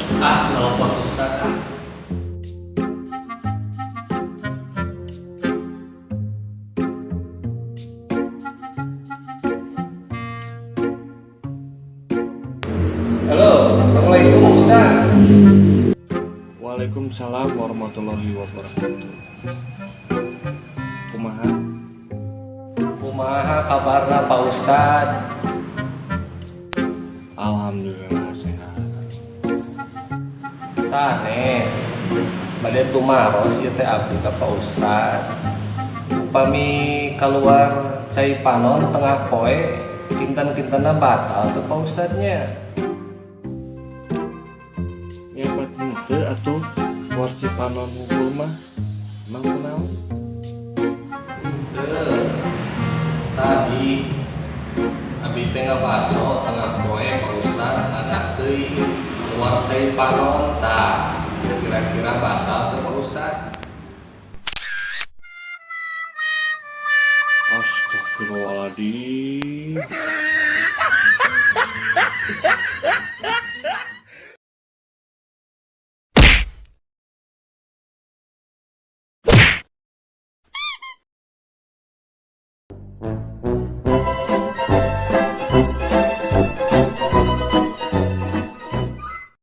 Ah, nelpon Ustad ah. Halo, assalamualaikum, Ustad. Waalaikumsalam warahmatullahi wabarakatuh. Kumaha? Kumaha kabarna, Pak Ustad? Alhamdulillah sehat. Sanes. Bade tumaros ieu teh abdi ka Pak Ustad. Upami keluar cai panon tengah poe, kinten-kintenna batal tuh, Pak Ustadnya? Ya pasti henteu atuh, keluar panon hungkul mah. Emang kunaon? Henteu. Tadi abi teh ngabaso tengah poe, Pak Ustad, ada teuing keluar cai panon, tah kira-kira batal tuh, Pak Ustad? Astagfirullahaladzim.